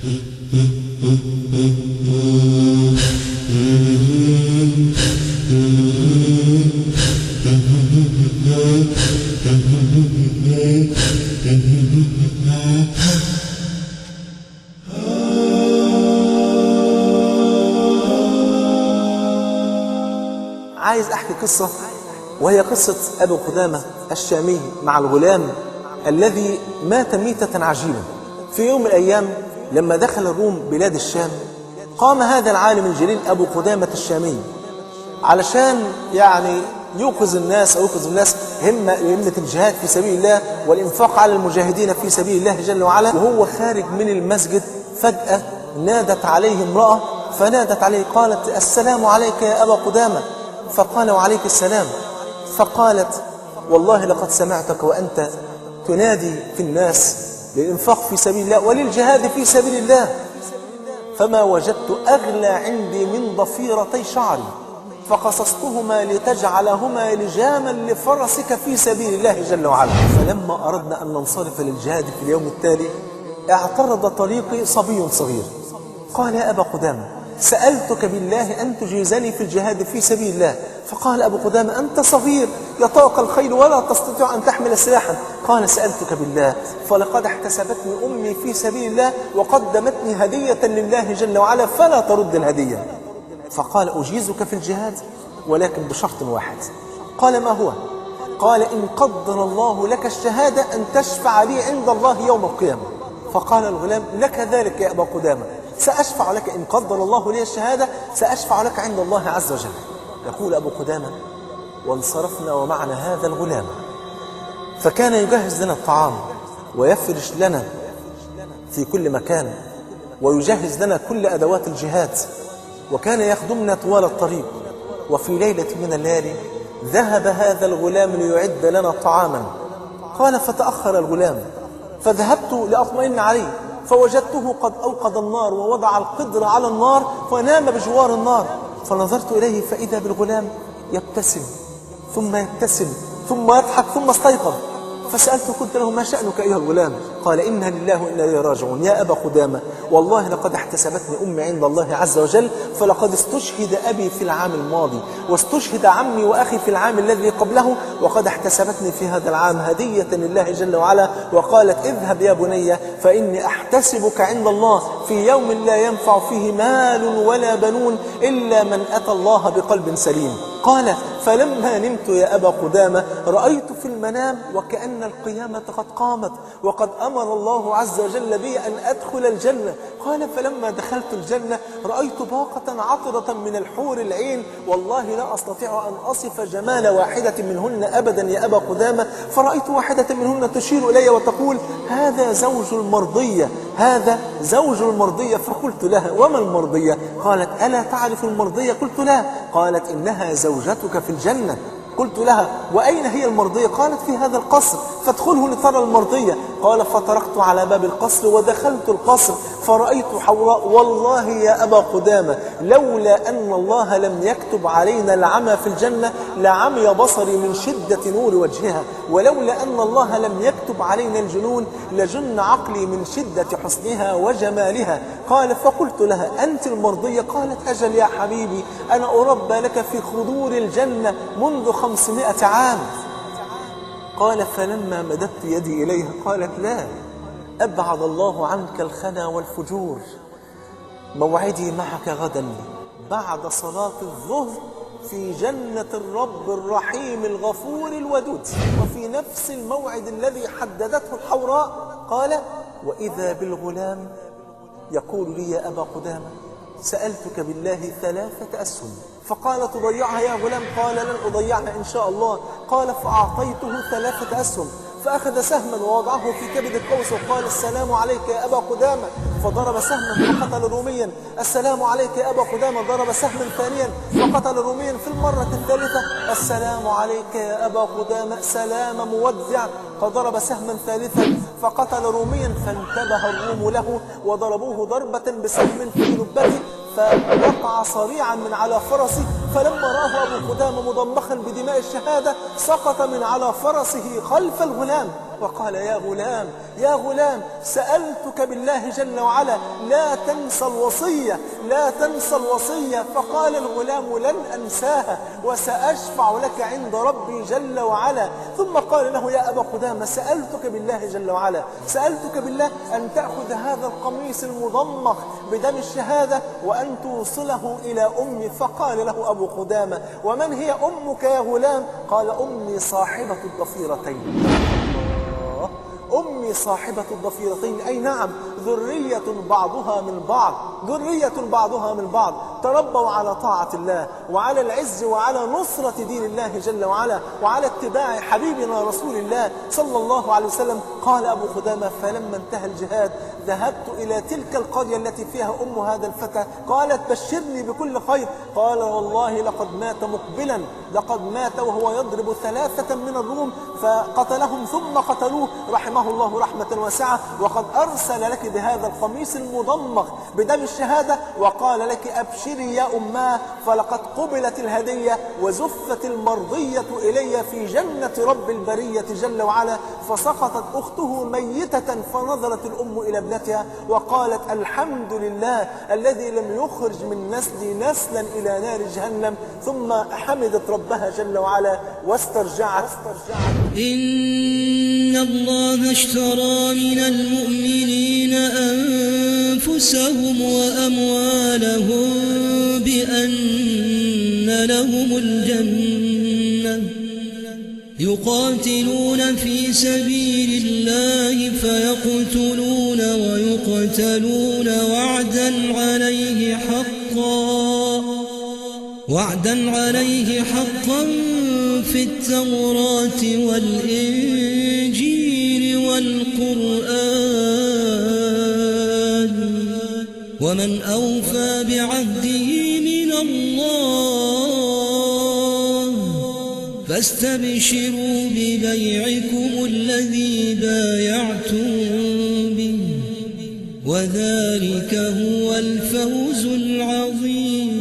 عايز أحكي قصة، وهي قصة أبي قدامة الشامي مع الغلام الذي مات ميتة عجيبة. في يوم من الأيام لما دخل الروم بلاد الشام، قام هذا العالم الجليل أبو قدامة الشامي علشان يوقظ الناس أو يوقظ الناس همة الجهاد في سبيل الله والإنفاق على المجاهدين في سبيل الله جل وعلا. وهو خارج من المسجد فجأة نادت عليه امرأة، فنادت عليه قالت: السلام عليك يا أبا قدامة. فقال: وعليك السلام. فقالت: والله لقد سمعتك وأنت تنادي في الناس للإنفاق في سبيل الله وللجهاد في سبيل الله، فما وجدت أغلى عندي من ضفيرتي شعري فقصصتهما لتجعلهما لجاما لفرسك في سبيل الله جل وعلا. فلما أردنا أن ننصرف للجهاد في اليوم التالي اعترض طريقي صبي صغير، قال: يا أبا قدامة، سألتك بالله أن تجيزني في الجهاد في سبيل الله. فقال أبو قدامة: أنت صغير يطاق الخيل ولا تستطيع أن تحمل سلاحا. قال: سألتك بالله، فلقد احتسبتني أمي في سبيل الله وقدمتني هدية لله جل وعلا، فلا ترد الهدية. فقال: أجيزك في الجهاد ولكن بشرط واحد. قال: ما هو؟ قال: إن قدر الله لك الشهادة أن تشفع لي عند الله يوم القيامة. فقال الغلام: لك ذلك يا أبا قدامة، سأشفع لك إن قدر الله لي الشهادة، سأشفع لك عند الله عز وجل. يقول أبو قدامة: وانصرفنا ومعنا هذا الغلام، فكان يجهز لنا الطعام ويفرش لنا في كل مكان ويجهز لنا كل أدوات الجهاد، وكان يخدمنا طوال الطريق. وفي ليلة من الليالي ذهب هذا الغلام ليعد لنا طعاما. قال: فتأخر الغلام، فذهبت لأطمئن عليه، فوجدته قد أوقد النار ووضع القدر على النار ونام بجوار النار. فنظرت إليه فإذا بالغلام يبتسم ثم يبتسم ثم يضحك ثم استيقظ. فسألته قلت له: ما شأنك أيها الغلام؟ قال: إنا لله وإنا إليه راجعون. يا أبا قدامة، والله لقد احتسبتني أمي عند الله عز وجل، فلقد استشهد أبي في العام الماضي واستشهد عمي وأخي في العام الذي قبله، وقد احتسبتني في هذا العام هدية لله جل وعلا، وقالت: اذهب يا بني فإني أحتسبك عند الله في يوم لا ينفع فيه مال ولا بنون إلا من أتى الله بقلب سليم. قال: فلما نمت يا أبا قدامة رأيت في المنام وكأن القيامة قد قامت وقد أمر الله عز وجل بي أن أدخل الجنة. قال: فلما دخلت الجنة رأيت باقة عطرة من الحور العين، والله لا أستطيع أن أصف جمال واحدة منهن أبدا يا أبا قدامة، فرأيت واحدة منهن تشير إلي وتقول: هذا زوج المرضية، هذا زوج المرضية. فقلت لها: وما المرضية؟ قالت: ألا تعرف المرضية؟ قلت: لا. قالت: إنها زوجتك في الجنة. قلت لها: وأين هي المرضية؟ قالت: في هذا القصر، فادخله لترى المرضية. قال: فطرقت على باب القصر ودخلت القصر فرأيت حوراء. والله يا أبا قدامة لولا أن الله لم يكتب علينا العمى في الجنة لعمي بصري من شدة نور وجهها، ولولا أن الله لم يكتب علينا الجنون لجن عقلي من شدة حسنها وجمالها. قال: فقلت لها: أنت المرضية؟ قالت: أجل يا حبيبي، أنا أربى لك في خضور الجنة منذ 500 عام. قال: فلما مددت يدي إليها قالت: لا، أبعد الله عنك الخنا والفجور، موعدي معك غدا بعد صلاة الظهر في جنة الرب الرحيم الغفور الودود. وفي نفس الموعد الذي حددته الحوراء قال: وإذا بالغلام يقول لي: يا أبا قدامة، سألتك بالله 3 أسهم، فقال: تضيعها يا غلام؟ قال: لن أضيعها إن شاء الله. قال: فأعطيته 3 أسهم، فأخذ سهما ووضعه في كبد القوس وقال: السلام عليك يا أبا قدامة، فضرب سهما فقتل روميا. السلام عليك يا أبا قدامة، ضرب سهما ثانيا فقتل روميا. في المرة الثالثة: السلام عليك يا أبا قدامة، سلام مودع، فضرب سهما ثالثا فقتل روميا. فانتبه الروم له وضربوه ضربة بسهم في لبته فوقع صريعا من على فرسه. فلما رآه أبو قدامة مضمخا بدماء الشهادة سقط من على فرسه خلف الغلام. وقال يا غلام يا غلام سألتك بالله جل وعلا لا تنسى الوصية لا تنسى الوصية. فقال الغلام لن أنساها وسأشفع لك عند ربي جل وعلا. ثم قال له يا أبا قدامة سألتك بالله جل وعلا سألتك بالله أن تأخذ هذا القميص المضمخ بدم الشهادة وأن توصله إلى أمي. فقال له أبو قدامة ومن هي أمك يا غلام؟ قال أمي صاحبة الضفيرتين. أمي صاحبة الضفيرتين، أي نعم ذرية بعضها من بعض، ذرية بعضها من بعض، تربوا على طاعة الله وعلى العز وعلى نصرة دين الله جل وعلا وعلى اتباع حبيبنا رسول الله صلى الله عليه وسلم. قال أبو قدامة فلما انتهى الجهاد ذهبت إلى تلك القرية التي فيها أم هذا الفتى. قالت بشرني بكل خير. قال والله لقد مات مقبلا، لقد مات وهو يضرب 3 من الروم فقتلهم ثم قتلوه رحمه الله رحمة واسعة، وقد أرسل لك بهذا القميص المضمخ بدم الشهادة وقال لك أبشري يا أماه فلقد قبلت الهدية وزفت المرضية إلي في جنة رب البرية جل وعلا. فسقطت أخته ميتة فنظرت الأم إلى ابنتها وقالت الحمد لله الذي لم يخرج من نسلي نسلا إلى نار جهنم. ثم حمدت ربها جل وعلا واسترجعت. إن الله اشترى من المؤمنين أنفسهم وأموالهم بأن لهم الجنة يقاتلون في سبيل الله فيقتلون ويقتلون وعدا عليه حقا في التوراة والإنجيل والقرآن ومن أوفى بعهده من الله فاستبشروا ببيعكم الذي بايعتم به وذلك هو الفوز العظيم.